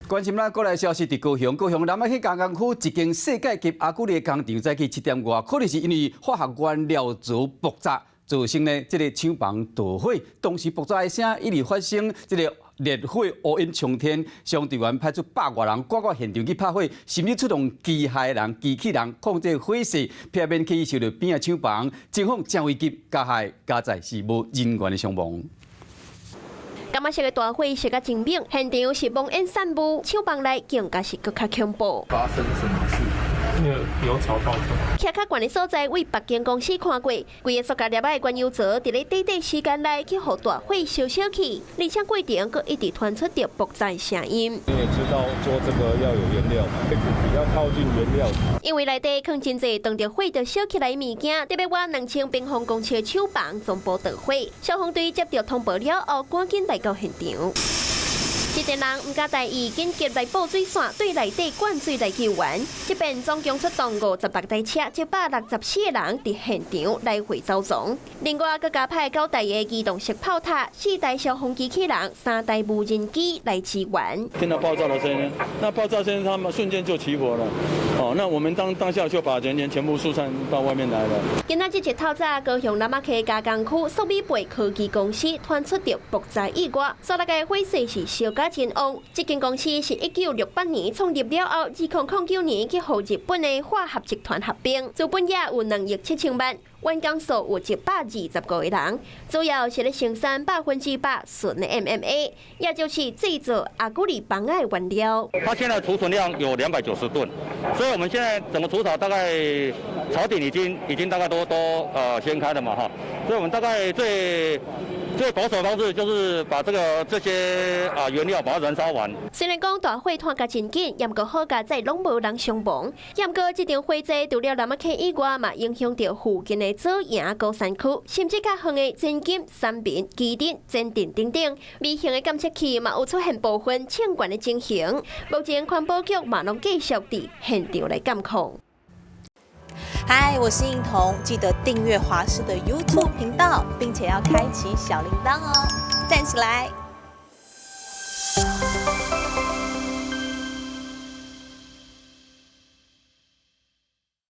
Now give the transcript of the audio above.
關心咱國內消息，佇高雄，高雄南仔溪加工區一間世界級阿久利工廠，早起7點外，可能是因為化學原料槽爆炸，造成呢這个廠房著火。當時爆炸的聲一直發生，這个烈火烏煙衝天，消防隊員派出百外人趕到現場去拍火，甚至出動機械人、機器人控制火勢，避免去燒著邊仔廠房。情況誠危急，加害佳哉是無人員的傷亡。柑仔色的大火燒甲真猛，現場是濃煙散霧，廠房內更加是閣較恐怖。發生什麼事？那個油槽爆炸。徛較懸的所在，為別間公司看過，規个塑膠粒仔的原油槽，佇咧短短時間內去予大火燒燒去，而且過程閣一直傳出著爆炸的聲音。你也知道做這個要有原料嘛，位置比較靠近原料。因為內底囥真濟當著火就燒起來的物件，特別倚2000平方公尺的廠房全部著火。消防隊接到通報了後，趕緊來到現場。這陣人毋敢大意，緊急來布水線，對內底灌水來救援。這邊總共出動56台車，164個人佇現場來回走傱。另外，閣加派九台的機動式炮塔、四台消防機器人、三台無人機來支援。聽到爆炸的聲音，那爆炸聲他們瞬間就起火了。哦，那我們當當下就把人員全部疏散到外面來了。今仔日一透早，高雄南仔溪加工區塑美貝科技公司傳出著爆炸意外，所來个火勢是燒甲真旺。這間公司是1968年創立了後，2009年去予日本的化合集團合併，資本額有2億7千萬，員工數有125個人，主要是咧生產100%純的 MMA，也就是製造阿久利枋仔的原料。它現在儲存量有290噸，所以我們現在整個儲槽大概槽頂已經大概都掀開了嘛哈，所以我們大概最最保守的方式就是把這些原料把它燃燒完。雖然講大火湠甲真緊，毋過好佳哉攏無人傷亡。毋過這場火災除了南仔溪以外，嘛影響著附近的左營高山區，甚至較遠的前金、三民、旗津、前鎮等等，微型的監測器嘛有出現部分衝懸的情形。目前環保局嘛攏繼續佇現場來監控。嗨，我是應彤，記得訂閱華視的 YouTube 頻道，並且要開啟小鈴鐺哦，讚起來！